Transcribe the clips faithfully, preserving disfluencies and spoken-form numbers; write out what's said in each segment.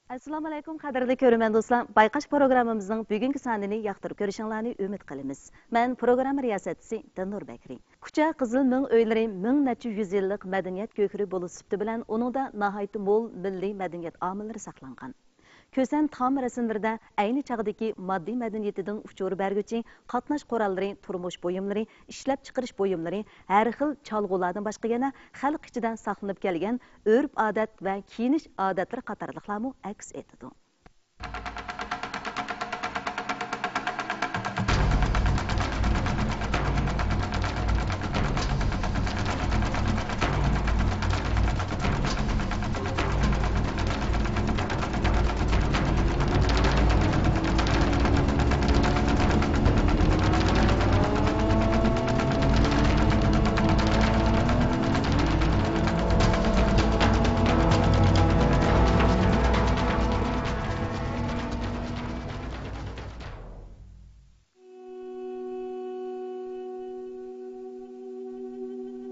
ئەسسالامۇئەلەيكۇم، قەدىرلىك كۆرۈرمەن دوستلار. بايقاش پروگراممىمىزنىڭ بۈگۈنكى سانىنى ياقتۇرۇپ كۆرۈشۈڭلارنى ئۈمىد قىلىمىز. مەن پروگرامما رىياسەتچىسى دىلنۇر بەكرى. كۇچا قىزىل مىڭ ئۆيلىرى مىڭ نەچچە يۈز يىللىق مەدەنىيەت گۆھىرى بولۇش سۈپىتى بىلەن، ئۇنىڭدا ناھايىتى مول مىللىي مەدەنىيەت ئامىللىرى ساقلانغان. كۆسەن تام رەسىملىرىدە ئەينى چاغدىكى ماددىي مەدەنىيىتىدىن ئۇچۇر بەرگۈچى قاتناش قوراللىرى، تۇرمۇش بۇيۇملىرى، ئىشلەپچىقىرىش بۇيۇملىرى، ھەر خىل چالغۇلاردىن باشقا يەنە خەلق ئىچىدە ساقلىنىپ كەلگەن ئۆرپ-ئادەت ۋە كىيىنىش ئادەتلىرى قاتارلىقلارمۇ ئەكس ئېتىدۇ.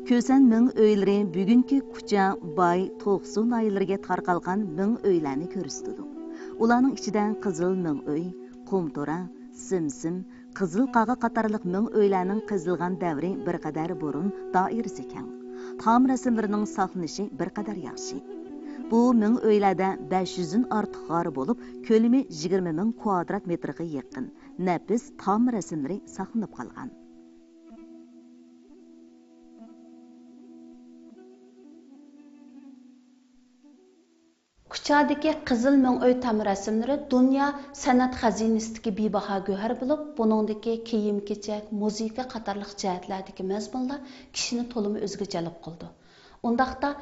كۆسەن مىڭ ئۆيلىرى بۈگۈنكى كۇچا، باي، توقسۇ ناھىيەلىرىگە تارقالغان مىڭ ئۆيلەرنى كۆرسىتىدۇ. ئۇلارنىڭ ئىچىدە قىزىل مىڭ ئۆي، قۇمتورا، سىمسىم، قىزىل قاغا قاتارلىق مىڭ ئۆيلەرنىڭ قېزىلغان دەۋرى بىر قەدەر بۇرۇن، دائىرىسى كەڭ. تام رەسىملىرىنىڭ ساقلىنىشى بىر قەدەر ياخشى. بۇ مىڭ ئۆيلەردە بەش يۈزدىن ئارتۇق غار بولۇپ، كۆلىمى يىگىرمە مىڭ كۋادرات مېتىرغا يېقىن. نەپىس تام رەسىملىرى ساقلىنىپ قالغان. كۇچادىكى قىزىل مىڭ ئۆي تام رەسىملىرى دۇنيا سەنئەت خەزىنىسىدىكى بىباھا گۆھەر بولۇپ، بۇنىڭدىكى كىيىم-كېچەك، مۇزىكا قاتارلىق جەھەتلەردىكى مەزمۇنلار كىشىنى تولىمۇ ئۆزىگە جەلپ قىلىدۇ. ئۇنداقتا،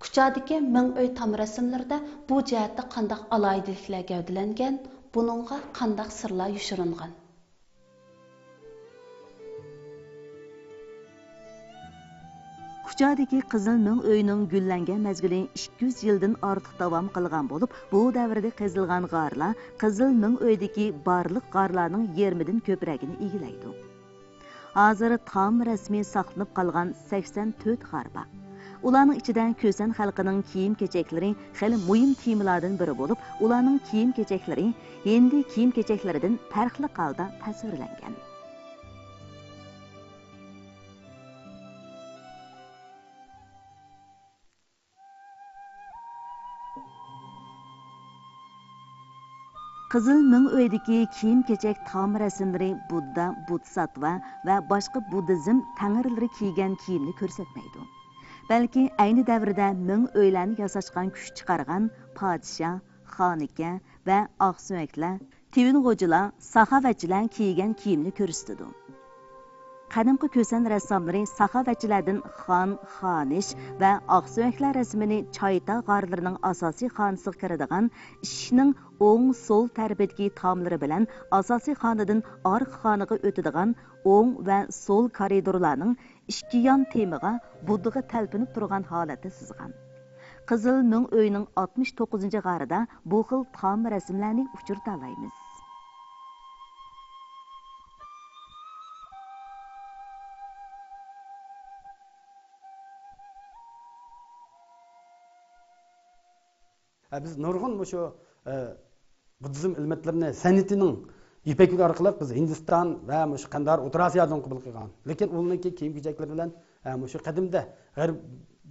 كۇچادىكى مىڭ ئۆي تام رەسىملىرىدە بۇ جەھەتتە قانداق ئالاھىدىلىكلەر گەۋدىلەنگەن، بۇنىڭغا قانداق سىرلار يوشۇرۇنغان؟ كۇچادىكى قىزىل مىڭ ئۆينىڭ گۈللەنگەن مەزگىلى ئىككى يۈز يىلدىن ئارتۇق داۋام قىلغان بولۇپ، بۇ دەۋردە قېزىلغان غارلار قىزىل مىڭ ئۆيدىكى بارلىق غارلارنىڭ يېرىمىدىن كۆپرەكىنى ئىگىلەيدۇ. ھازىر تام رەسمىي ساقلىنىپ قالغان سەكسەن تۆت غار بار. ئۇلارنىڭ ئىچىدە كۆسەن خەلقىنىڭ كىيىم-كېچەكلىرى خېلى مۇھىم تېمىلاردىن بىرى بولۇپ، ئۇلارنىڭ كىيىم-كېچەكلىرى ھىندى كىيىم-كېچەكلىرىدىن پەرقلىق ھالدا تەسۋىرلەنگەن. قىزىل مىڭ ئۆيدىكى كىيىم-كېچەك تام رەسىملىرى بۇددا، بودىساتۋا ۋە باشقا بۇددىزم تەڭرىلىرى كىيگەن كىيىمنى كۆرسەتمەيدۇ. بەلكى ئەينى دەۋردە مىڭ ئۆيلەرنى ياساشقان كۈچ چىقارغان پادىشاھ، خانىكە ۋە ئاقسۆڭەكلەر، تىۋىن غوجىلار، ساخاۋەتچىلەر كىيگەن كىيىمنى كۆرسىتىدۇ. قەدىمكى كۈسەن رەسساملىرى ساخاۋەتچىلەردىن خان، خانىش ۋە ئاقسۆڭەكلەر رەسىمىنى چايتا غارلىرىنىڭ ئاساسىي خانىسىغا كىرىدىغان ئىشىكنىڭ ئوڭ، سول تەرىپىدىكى تاملىرى بىلەن ئاساسىي خانىدىن ئارقا خانىغا ئۆتىدىغان ئوڭ ۋە سول كارىدورلارنىڭ ئىككى يان تېمىغا بۇددىغا تەلپۈنۈپ تۇرغان ھالەتتە سىزغان. قىزىل مىڭ ئۆينىڭ ئاتمىش توققۇزىنچى غارىدا بۇ خىل تام رەسىملەرنى ئۇچرىتالايمىز. ھە، بىز نۇرغۇن مۇشۇ، ئە، بۇددىزم ئىلمەتلىرىنى سەنئىتىنىڭ يىپەك يولى ئارقىلىق بىز ھىندىستان ۋە مۇشۇ قەندىھار ئوتتۇرا ئاسىيادىن قوبۇل قىلغان. لېكىن ئۇنىڭكى كىيىم-كېچەكلىرى بىلەن، ئە، مۇشۇ قەدىمدە غەرب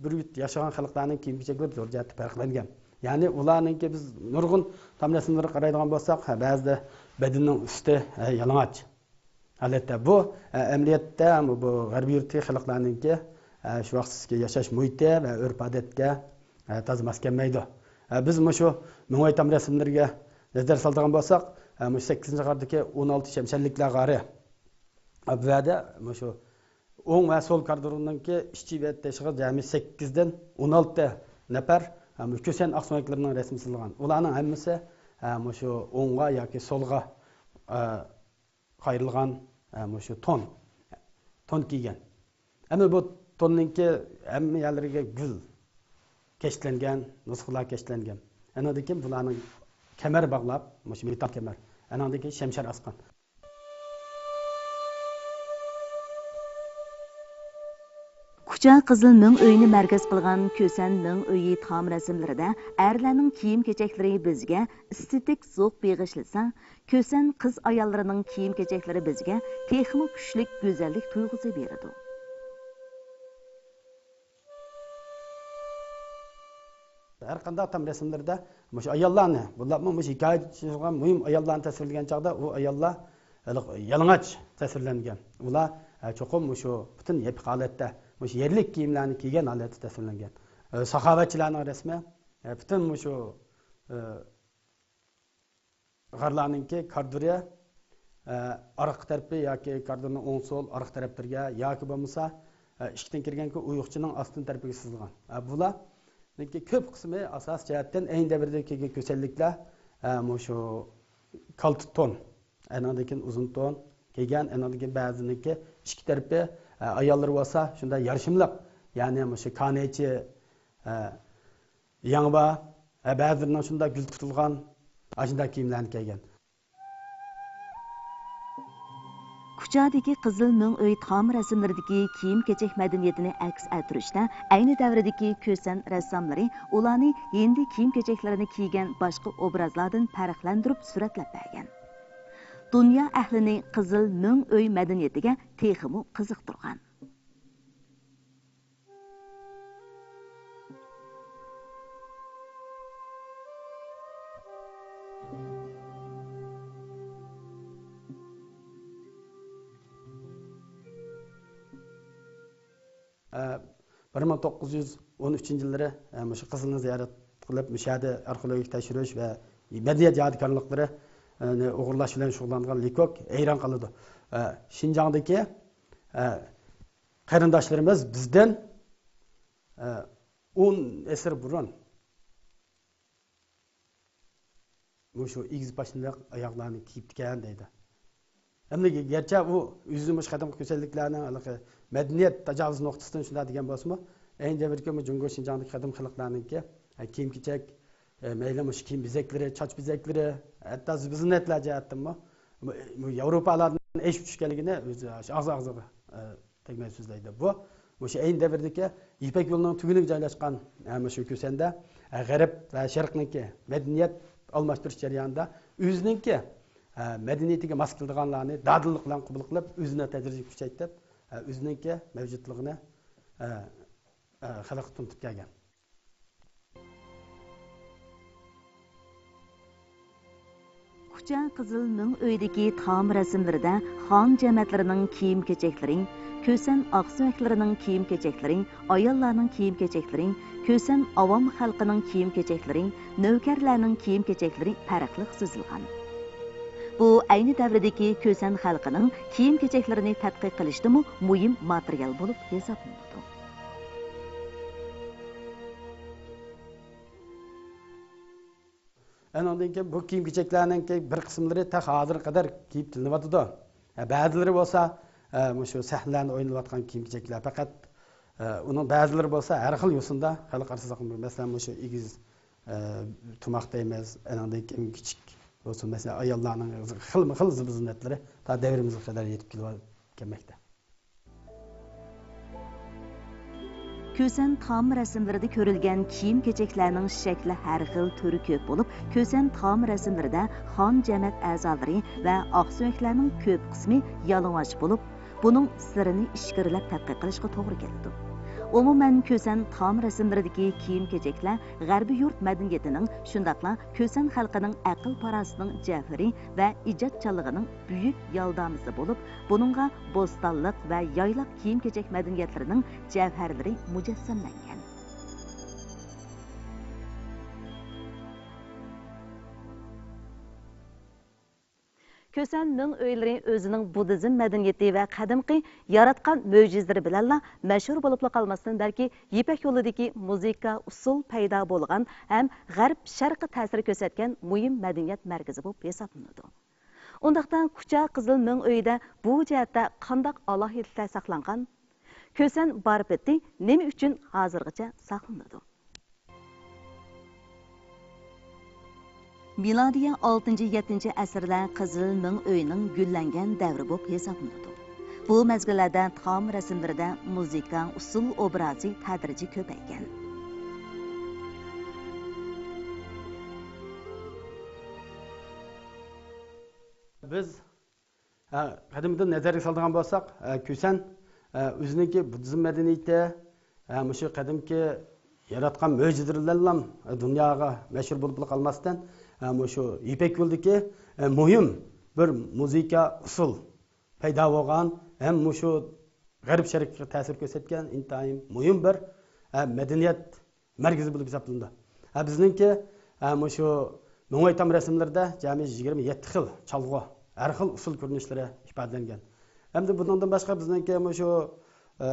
بىر يۇرت ياشىغان خەلقلەرنىڭ كىيىم-كېچەكلىرى زور جەھەتتە پەرقلەنگەن. يەنى ئۇلارنىڭكى بىز نۇرغۇن تام رەسىملىرىگە قارايدىغان بولساق، ھە، بەزىدە بەدىنىنىڭ ئۈستى، ھە، يالىڭاچ. ئەلۋەتتە، بۇ، ئە، ئەمەلىيەتتە بۇ غەربىي يۇرتتىكى خەلقلەرنىڭكى، ئە، شۇ ۋاقىتتىكى ياشاش مۇھىتى ۋە ئۆرپ-ئادەتكە، ئە، تازا ماس كەلمەيدۇ. ئە، بىز مۇشۇ مىڭ ئۆي تام رەسىملىرىگە نەزەر سالىدىغان بولساق، ئە، مۇشۇ سەككىزىنچى غاردىكى ئون ئالتە شەمشەرلىكلەر غارى. ئە، بۇ يەردە مۇشۇ ئوڭ ۋە سول كارىدورنىڭكى ئىچى ۋە تېشىغا جەمئىي سەككىزدىن ئون ئالتە نەپەر، ئە، مۇشۇ كۈسەن ئاقسۆڭەكلىرىنىڭ رەسىمى سىزىلغان. ئۇلارنىڭ ھەممىسى، ئە، مۇشۇ ئوڭغا ياكى سولغا، ئە، قايرىلغان، ئە، مۇشۇ تون، تون كىيگەن. ئەمما بۇ توننىڭكى ھەممە يەرلىرىگە گۈل كەشتلەنگەن، نۇسخىلار كەشتلەنگەن. ئەنىڭدىن كېيىن بۇلارنىڭ كەمەر باغلاپ، مۇشۇ مېتال كەمەر. ئەنىڭدىن كېيىن شەمشەر ئاسقان. كۇچا قىزىل مىڭ ئۆينى مەركەز قىلغان كۈسەن مىڭ ئۆيى تام رەسىملىرىدە ئەرلەرنىڭ كىيىم-كېچەكلىرى بىزگە ئېستېتىك زوق بېغىشلىسا، كۈسەن قىز ئاياللىرىنىڭ كىيىم-كېچەكلىرى بىزگە تېخىمۇ كۈچلۈك گۈزەللىك تۇيغۇسى بېرىدۇ. ھەر قانداق تام رەسىملىرىدە مۇشۇ ئاياللارنى، بولۇپمۇ مۇشۇ ھېكايىدە چۈشۈرۈلگەن مۇھىم ئاياللارنى تەسۋىرلىگەن چاغدا ئۇ ئاياللار ھېلىقى يالىڭاچ تەسۋىرلەنگەن. ئۇلار، ئە، چوقۇم مۇشۇ پۈتۈن يېپىق ھالەتتە، مۇشۇ يەرلىك كىيىملەرنى كىيگەن ھالەتتە تەسۋىرلەنگەن. ئە، ساخاۋەتچىلەرنىڭ رەسمى، ئە، پۈتۈن مۇشۇ، ئە، غارلارنىڭكى كاردۇرى، ئە، ئارقا تەرىپى ياكى كاردۇرنىڭ ئوڭ سول ئارقا تەرەپلىرىگە ياكى بولمىسا، ئە، ئىشىكتىن كىرگەنكى ئويۇقچىنىڭ ئاستىن تەرىپىگە سىزىلغان. ئە، بۇلارنىڭكى كۆپ قىسمى ئاساسىي جەھەتتىن ئەينى دەۋردىكى كۆسەنلىكلەر، ئە، مۇشۇ كالتا تون، ئەنىڭدىن كېيىن ئۇزۇن تون كىيگەن، ئەنىڭدىن كېيىن بەزىنىڭكى ئىچكى تەرىپى، ئە، ئاياللىرى بولسا شۇنداق يارىشىملىق، يەنى مۇشۇ كانەيچە، ئە، ياڭبا، ھە، بەزىلىرىنىڭ شۇنداق گۈل تۇتۇلغان، ئاشۇنداق كىيىملەرنى كىيگەن. كۇچادىكى قىزىل مىڭ ئۆي تام رەسىملىرىدىكى كىيىم-كېچەك مەدەنىيىتىنى ئەكس ئەتتۈرۈشتە ئەينى دەۋردىكى كۈسەن رەسساملىرى ئۇلارنى ھىندى كىيىم-كېچەكلىرىنى كىيگەن باشقا ئوبرازلاردىن پەرقلەندۈرۈپ سۈرەتلەپ بەرگەن. دۇنيا ئەھلىنى قىزىل مىڭ ئۆي مەدەنىيىتىگە تېخىمۇ قىزىقتۇرغان. ئە، بىر مىڭ توققۇز يۈز ئون ئۈچىنچى يىللىرى، ئە، مۇشۇ قىزىلنى زىيارەت قىلىپ، مۇشۇ يەردە ئارخېئولوگىيە تەكشۈرۈش ۋە مەدەنىيەت يادىكارلىقلىرى، ئە، نى ئوغرىلاش بىلەن شۇغۇللانغان لېكوك ھەيران قالىدۇ. ئە، شىنجاڭدىكى، ئە، قېرىنداشلىرىمىز بىزدىن، ئە، ئون ئەسىر بۇرۇن مۇشۇ ئېگىز پاشنىلىق ئاياغلارنى كىيىپتىكەن دەيدۇ. ئەمدى گەرچە ئۇ ئۆزى مۇشۇ قەدىمكى كۈسەنلىكلەرنىڭ ھېلىقى مەدەنىيەت تاجاۋۇز نۇقتىسىدىن شۇنداق دېگەن بولسىمۇ، ئەينى دەۋردىكى بۇ جۇڭگو شىنجاڭدىكى قەدىم خەلقلەرنىڭكى، ئە، كىيىم-كېچەك، ئە، مەيلى مۇشۇ كىيىم بېزەكلىرى، چاچ بېزەكلىرى، ھەتتا زىبۇ-زىننەتلەر جەھەتتىنمۇ بۇ، بۇ ياۋروپالارنىڭ ئېشىپ چۈشكەنلىكىنى ئۆزى ئاغزى-ئاغزىغا، ئە، تەگمەي سۆزلەيدۇ. بۇ، مۇشۇ ئەينى دەۋردىكى يىپەك يولىنىڭ تۈگۈنىگە جايلاشقان، ئە، مۇشۇ كۈسەندە، ئە، غەرب ۋە شەرقنىڭكى مەدەنىيەت ئالماشتۇرۇش جەريانىدا ئۆزىنىڭكى، ئە، مەدەنىيىتىگە ماس كېلىدىغانلارنى دادىللىق بىلەن قوبۇل قىلىپ، ئۆزىنى تەدرىجىي كۈچەيتىپ، ئە، ئۆزىنىڭكى مەۋجۇتلۇقىنى، ئە، ئە، خەلققە تونۇتۇپ كەلگەن. كۇچا قىزىل مىڭ ئۆيدىكى تام رەسىملىرىدە خان جەمەتلىرىنىڭ كىيىم-كېچەكلىرى، كۈسەن ئاقسۆڭەكلىرىنىڭ كىيىم-كېچەكلىرى، ئاياللارنىڭ كىيىم-كېچەكلىرى، كۈسەن ئاۋام خەلقىنىڭ كىيىم-كېچەكلىرى، نۆكەرلەرنىڭ كىيىم-كېچەكلىرى پەرقلىق سىزىلغان. بۇ ئەينى دەۋردىكى كۈسەن خەلقىنىڭ كىيىم-كېچەكلىرىنى تەتقىق قىلىشتىمۇ مۇھىم ماتېرىيال بولۇپ ھېسابلىنىدۇ. ئانىڭدىن كېيىن بۇ كىيىم-كېچەكلەرنىڭكى بىر قىسىملىرى تېخى ھازىرغا قەدەر كىيىپ كېلىنىۋاتىدۇ. ھە، بەزىلىرى بولسا، ئە، مۇشۇ سەھنىلەردە ئوينىلىۋاتقان كىيىم-كېچەكلەر پەقەت، ئە، ئۇنىڭ بەزىلىرى بولسا ھەر خىل يوسۇندا خەلق ئارىسىدا ساقلىنىپ، مەسىلەن، مۇشۇ ئېگىز، ئە، تۇماق دەيمىز، ئانىڭدىن كېيىن كىچىك بولسۇن، مەسىلەن، ئاياللارنىڭ خىلمۇ خىل زىبۇ-زىننەتلىرى تا دەۋرىمىزگە قەدەر يېتىپ كېلىۋ-، كەلمەكتە. كۈسەن تام رەسىملىرىدە كۆرۈلگەن كىيىم-كېچەكلەرنىڭ شەكلى ھەر خىل، تۈرى كۆپ بولۇپ، كۈسەن تام رەسىملىرىدە خان جەمەت ئەزالىرى ۋە ئاقسۆڭەكلەرنىڭ كۆپ قىسمى يالىڭاچ بولۇپ، بۇنىڭ سىرىنى ئىچكىرىلەپ تەتقىق قىلىشقا توغرا كېلىدۇ. ئومۇمەن، كۈسەن تام رەسىملىرىدىكى كىيىم-كېچەكلەر غەربىي يۇرت مەدەنىيىتىنىڭ، شۇنداقلا كۈسەن خەلقىنىڭ ئەقىل-پاراسىتىنىڭ جەۋھىرى ۋە ئىجادچانلىقىنىڭ بۈيۈك يالدامىسى بولۇپ، بۇنىڭغا بوستانلىق ۋە يايلاق كىيىم-كېچەك مەدەنىيەتلىرىنىڭ جەۋھەرلىرى مۇجەسسەملەنگەن. كۈسەن مىڭ ئۆيلىرى ئۆزىنىڭ بۇددىزم مەدەنىيىتى ۋە قەدىمكى ياراتقان مۆجىزىلىرى بىلەنلا مەشھۇر بولۇپلا قالماستىن، بەلكى يىپەك يولىدىكى مۇزىكا، ئۇسسۇل پەيدا بولغان ھەم غەرب شەرققە تەسىر كۆرسەتكەن مۇھىم مەدەنىيەت مەركىزى بولۇپ ھېسابلىنىدۇ. ئۇنداقتا، كۇچا قىزىل مىڭ ئۆيىدە بۇ جەھەتتە قانداق ئالاھىدىلىكلەر ساقلانغان؟ كۈسەن بارپىتى نېمە ئۈچۈن ھازىرغىچە ساقلىنىدۇ؟ مىلادىيە ئالتىنچى، يەتتىنچى ئەسىرلەر قىزىل مىڭ ئۆينىڭ گۈللەنگەن دەۋرى بولۇپ ھېسابلىنىدۇ. بۇ مەزگىللەردە تام رەسىملىرىدە مۇزىكا، ئۇسسۇل ئوبرازى تەدرىجىي كۆپەيگەن. بىز، ھە، قەدىمدىن نەزەرگە سالىدىغان بولساق، ھە، كۈسەن، ھە، ئۆزىنىڭكى بۇددىزم مەدەنىيىتى، ھە، مۇشۇ قەدىمكى ياراتقان مۆجىزىلىرى بىلەنلا دۇنياغا مەشھۇر بولۇپلا قالماستىن، ھە، مۇشۇ يىپەك يولىدىكى، ھە، مۇھىم بىر مۇزىكا ئۇسۇل پەيدا بولغان ھەم مۇشۇ غەرب شەرققە تەسىر كۆرسەتكەن ئىنتايىن مۇھىم بىر، ھە، مەدەنىيەت مەركىزى بولۇپ ھېسابلىنىدۇ. ھە، بىزنىڭكى، ھە، مۇشۇ مىڭئۆي تام رەسىملىرىدە جەمئىي يىگىرمە يەتتە خىل چالغۇ، ھەر خىل ئۇسسۇل كۆرۈنۈشلىرى ئىپادىلەنگەن. ھەمدە بۇنىڭدىن باشقا بىزنىڭكى مۇشۇ، ھە،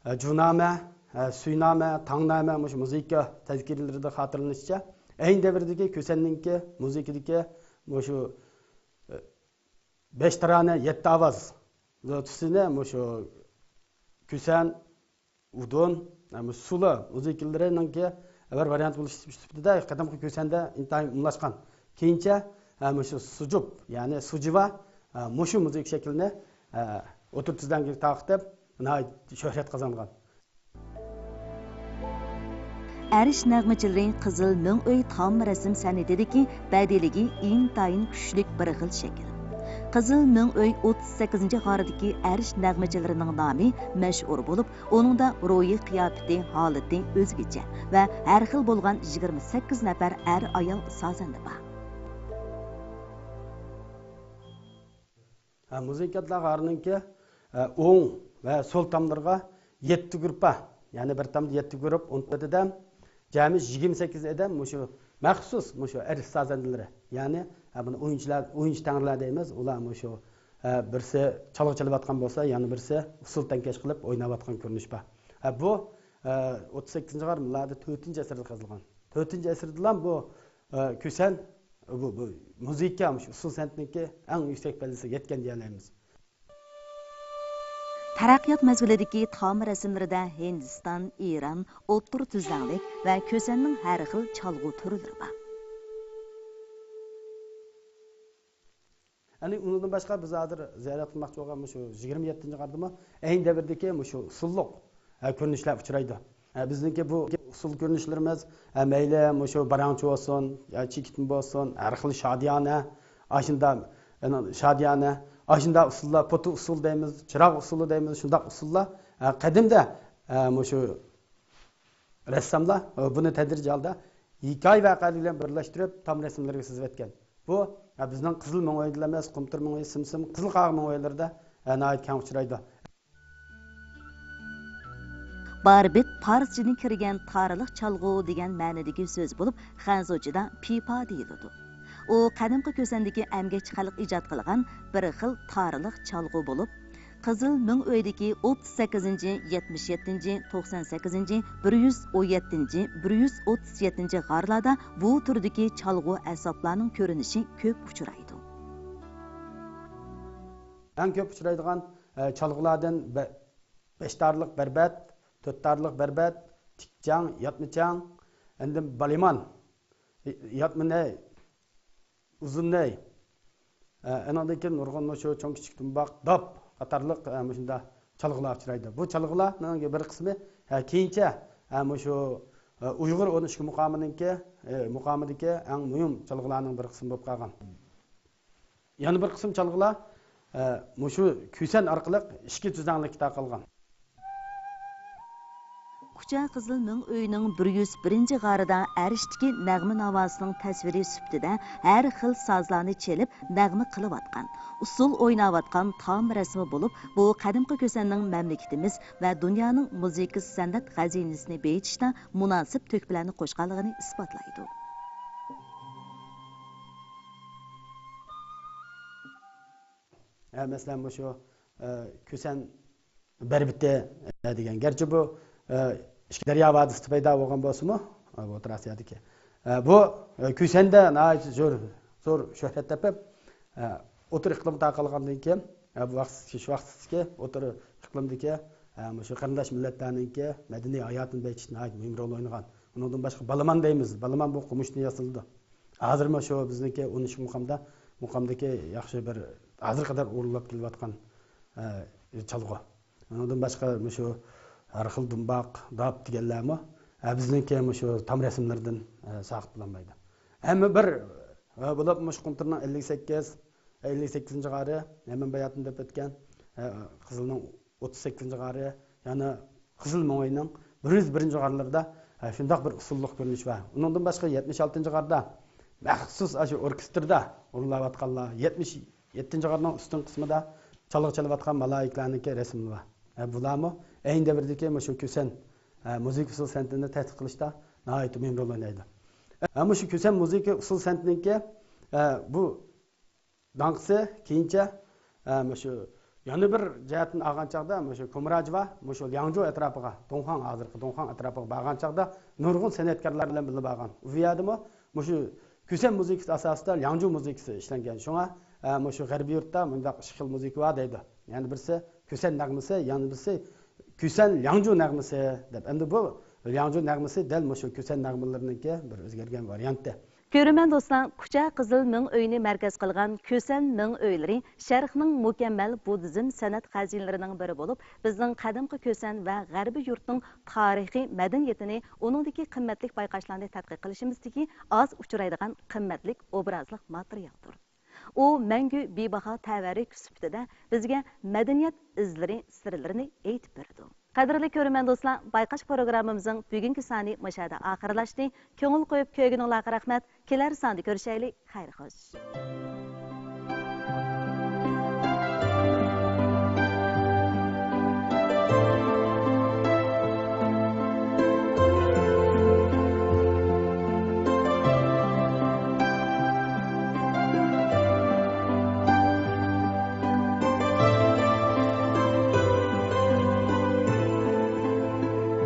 ھە، جۇنامە، ھە، سۈينامە، تاڭنامە مۇشۇ مۇزىكا تەزكىرىلىرىدە خاتىرىلىنىشىچە، ئەينى دەۋردىكى كۈسەننىڭكى مۇزىكىدىكى مۇشۇ، ھە، بەش تارانە، يەتتە ئاۋاز تۈسىنى مۇشۇ كۈسەن، ئۇدۇن، مۇشۇ سۇلا مۇزىكىلىرىنىڭكى بىر ۋارىيانت بولۇش سۈپىتىدە قەدىمكى كۈسەندە ئىنتايىن ئومۇملاشقان. كېيىنچە، مۇشۇ سۇجۇپ، يەنى سۇجىۋا، مۇشۇ مۇزىكا شەكلىنى ئوتتۇرا تۈزلەڭگە تارقىتىپ، ناھايىتى شۆھرەت قازانغان. ئەرش نەغمىچىلىرى قىزىل مىڭئۆي تام رەسىم سەنئىتىدىكى بەدىلىگى ئىنتايىن كۈچلۈك بىر خىل شەكىل. قىزىل مىڭئۆي ئوتتۇز سەككىزىنچى غارىدىكى ئەرش نەغمىچىلىرىنىڭ نامى مەشھۇر بولۇپ، ئۇنىڭدا روھىي قىياپىتى، ھالىتى ئۆزگىچە ۋە ھەر خىل بولغان يىگىرمە سەككىز نەپەر ئەر-ئايال سازەندە بار. ھە، مۇزىكانتلار غارىنىڭكى، ھە، ئوڭ ۋە سول تاملىرىغا يەتتە گۇرۇپپا، يەنى بىر تامدا يەتتە گۇرۇپ، ئون تۆت ئادەم، جەمئىي يىگىرمە سەككىز ئادەم مۇشۇ مەخسۇس مۇشۇ ئەرش سازەندىلىرى. يەنى، ھە، بۇنى ئويۇنچىلار، ئويۇنچى تەڭرىلەر دەيمىز. ئۇلار مۇشۇ، ھە، بىرسى چالغۇ چېلىۋاتقان بولسا، يەنە بىرسى ئۇسسۇل تەڭكەش قىلىپ ئويناۋاتقان كۆرۈنۈش بار. ھە، بۇ، ھە، ئوتتۇز سەككىزىنچى غار مىلادى تۆتىنچى ئەسىردە قېزىلغان. تۆتىنچى ئەسىردىلا بۇ، ھە، كۈسەن، بۇ، بۇ مۇزىكا، مۇشۇ ئۇسسۇل سەنئىتىنىڭكى ئەڭ يۈكسەك پەللىسىگە يەتكەن دېيەلەيمىز. تەرەققىيات مەزگىلىدىكى تام رەسىملىرىدە ھىندىستان، ئىران، ئوتتۇرا تۈزلەڭلىك ۋە كۈسەننىڭ ھەر خىل چالغۇ تۈرلىرى بار. يەنى ئۇنىڭدىن باشقا بىز ھازىر زىيارەت قىلماقچى بولغان مۇشۇ يىگىرمە يەتتىنچى غاردىمۇ ئەينى دەۋردىكى مۇشۇ ئۇسسۇللۇق، ھە، كۆرۈنۈشلەر ئۇچرايدۇ. ھە، بىزنىڭكى بۇ ئۇسسۇل كۆرۈنۈشلىرىمىز، ھە، مەيلى مۇشۇ باراڭچى بولسۇن، يا چېكىتمە بولسۇن، ھەر خىل شادىيانە، ئاشۇنداق، ئەنە، شادىيانە، ئاشۇنداق ئۇسسۇللار، پوتا ئۇسسۇل دەيمىز، چىراغ ئۇسسۇلى دەيمىز، شۇنداق ئۇسسۇللار، ھە، قەدىمدە، ھە، مۇشۇ رەسساملار، ھە، بۇنى تەدرىجىي ھالدا ھېكايە ۋەقەلىرى بىلەن بىرلەشتۈرۈپ، تام رەسىملىرىگە سىزىۋەتكەن. بۇ، ھە، بىزنىڭ قىزىل مىڭئۆيدىلا ئەمەس، قۇمتۇر مىڭئۆي، سىمسىم، قىزىل قاغا مىڭئۆيلىرىدە، ھە، ناھايىتى كەڭ ئۇچرايدۇ. باربىت پارسچىدىن كىرگەن تارىلىق چالغۇ دېگەن مەنىدىكى سۆز بولۇپ، خەنزۇچىدا پىپا دېيىلىدۇ. ئۇ قەدىمكى كۈسەندىكى ئەمگەكچى خەلق ئىجاد قىلغان بىر خىل تارىلىق چالغۇ بولۇپ، قىزىل مىڭئۆيدىكى ئوتتۇز سەككىزىنچى، يەتمىش يەتتىنچى، توقسان سەككىزىنچى، بىر يۈز ئون يەتتىنچى، بىر يۈز ئوتتۇز يەتتىنچى غارلاردا بۇ تۈردىكى چالغۇ ئەسۋابلارنىڭ كۆرۈنۈشى كۆپ ئۇچرايدۇ. ئەڭ كۆپ ئۇچرايدىغان، ئە، چالغۇلاردىن بە-، بەش تارلىق بەربەت، تۆت تارلىق بەربەت، تىكچاڭ، ياتمىچاڭ، ئەندىن بالىمان، ياتمىنەي، ئۇزۇننەي، ئە، ئېنىڭدىن كېيىن نۇرغۇن مۇشۇ چوڭ كىچىك دۇمباق، داپ قاتارلىق، ئە، مۇشۇنداق چالغۇلار ئۇچرايدۇ. بۇ چالغۇلارنىڭ بىر قىسمى، ئە، كېيىنچە، ئە، مۇشۇ، ئە، ئۇيغۇر ئون ئىككى مۇقامىنىڭكى، ئە، مۇقامىدىكى ئەڭ مۇھىم چالغۇلارنىڭ بىر قىسمى بولۇپ قالغان. يەنە بىر قىسىم چالغۇلار، ئە، مۇشۇ كۈسەن ئارقىلىق ئىچكى تۈزلەڭلىككە تارقالغان. كۇچا قىزىل مىڭ ئۆينىڭ بىر يۈز بىرىنچى غارىدا ئەرشتىكى نەغمە ناۋاسىنىڭ تەسۋىرى سۈپىتىدە ھەر خىل سازلارنى چېلىپ نەغمە قىلىۋاتقان، ئۇسسۇل ئويناۋاتقان تام رەسىمى بولۇپ، بۇ قەدىمكى كۈسەننىڭ مەملىكىتىمىز ۋە دۇنيانىڭ مۇزىكا سەنئەت خەزىنىسىنى بېيىتىشتا مۇناسىپ تۆھپىلەرنى قوشقانلىقىنى ئىسپاتلايدۇ. ھە، مەسىلەن، مۇشۇ، ئە، كۈسەن بەربىتى، ئە، دېگەن. گەرچە بۇ، ئە، ئىككى دەريا ۋادىسىدا پەيدا بولغان بولسىمۇ، ئە، بۇ ئوتتۇرا ئاسىيادىكى. ئە، بۇ، ئە، كۈسەندە ناھايىتى زور، زور شۆھرەت تېپىپ، ئە، ئوتتۇرا ئىقلىمغا تارقالغاندىن كېيىن، ئە، بۇ ۋاقىت، شۇ ۋاقىتتىكى ئوتتۇرا ئىقلىمدىكى، ئە، مۇشۇ قېرىنداش مىللەتلەرنىڭكى مەدەنىي ھاياتىنى بېيىتىشتا ناھايىتى مۇھىم رول ئوينىغان. ئۇنىڭدىن باشقا بالىمان دەيمىز. بالىمان بۇ قومۇشتىن ياسىلىدۇ. ھازىرمۇ شۇ بىزنىڭكى ئون ئىككى مۇقامدا، مۇقامدىكى ياخشى بىر ھازىرغا قەدەر ئورۇنلاپ كېلىۋاتقان، ئە، چالغۇ. ئۇنىڭدىن باشقا مۇشۇ ھەر خىل دۇمباق، داپ دېگەنلەرمۇ، ھە، بىزنىڭكى مۇشۇ تام رەسىملىرىدىن، ھە، ساقىت بولالمايدۇ. ھەممە بىر، ھە، بولۇپ مۇشۇ قۇنتۇرنىڭ ئەللىك سەككىز، ئەللىك سەككىزىنچى غارى، ھەممە باياتىن دەپ ئۆتكەن، ھە، قىزىلنىڭ ئوتتۇز سەككىزىنچى غارى، يەنە قىزىل مۆڭەينىڭ بىر يۈز بىرىنچى غارلىرىدا، ھە، شۇنداق بىر ئۇسسۇللۇق كۆرۈنۈش بار. ئۇنىڭدىن باشقا يەتمىش ئالتىنچى غاردا مەخسۇس ئاشۇ ئوركېستىردا ئورۇنلاۋاتقانلار، يەتمىش يەتتىنچى غارنىڭ ئۈستۈن قىسمىدا چالغا چېلىۋاتقان مالايىكىلەرنىڭكى رەسىمى بار. ھە، بۇلارمۇ ئەينى دەۋردىكى مۇشۇ كۈسەن، ھە، مۇزىكا ئۇسسۇل سەنئىتىنى تەتقىق قىلىشتا ناھايىتى مۇھىم رول ئوينايدۇ. ھە، مۇشۇ كۈسەن مۇزىكا ئۇسسۇل سەنئىتىنىڭكى، ھە، بۇ داڭقىسى كېيىنچە، ھە، مۇشۇ يەنە بىر جەھەتتىن ئالغان چاغدا مۇشۇ كۇمراجىۋا، مۇشۇ لياڭجۇ ئەتراپىغا، دۇڭخاڭ، ھازىرقى دۇڭخاڭ ئەتراپىغا بارغان چاغدا نۇرغۇن سەنئەتكارلار بىلەن بىللە بارغان. ئۇ يەردىمۇ مۇشۇ كۈسەن مۇزىكىسى ئاساسىدا لياڭجۇ مۇزىكىسى ئىشلەنگەن. شۇڭا، ھە، مۇشۇ غەربىي يۇرتتا مۇنداق ئىككى خىل مۇزىكا بار دەيدۇ. يەنە بىرسى كۈسەن نەغمىسى، يەنە بىرسى كۈسەن لياڭجۇ نەغمىسى دەپ. ئەمدى بۇ لياڭجۇ نەغمىسى دەل مۇشۇ كۈسەن نەغمىلىرىنىڭكى بىر ئۆزگەرگەن ۋارىيانتى. كۆرۈرمەن دوستلار، كۇچا قىزىل مىڭ ئۆينى مەركەز قىلغان كۈسەن مىڭ ئۆيلىرى شەرقنىڭ مۇكەممەل بۇددىزم سەنئەت خەزىنىلىرىنىڭ بىرى بولۇپ، بىزنىڭ قەدىمكى كۈسەن ۋە غەربىي يۇرتنىڭ تارىخىي مەدەنىيىتىنى، ئۇنىڭدىكى قىممەتلىك بايقاشلارنى تەتقىق قىلىشىمىزدىكى ئاز ئۇچرايدىغان قىممەتلىك ئوبرازلىق ماتېرىيالدۇر. ئۇ مەڭگۈ بىباھا تەۋەررۈك سۈپىتىدە بىزگە مەدەنىيەت ئىزلىرى سىرلىرىنى ئېيتىپ بېرىدۇ. قەدىرلىك كۆرۈرمەن دوستلار، بايقاش پروگراممىمىزنىڭ بۈگۈنكى سانى مۇشۇ يەردە ئاخىرلاشتى. كۆڭۈل قويۇپ كۆرگىنىڭلارغا رەھمەت. كېلەر ساندا كۆرۈشەيلى. خەير خوش.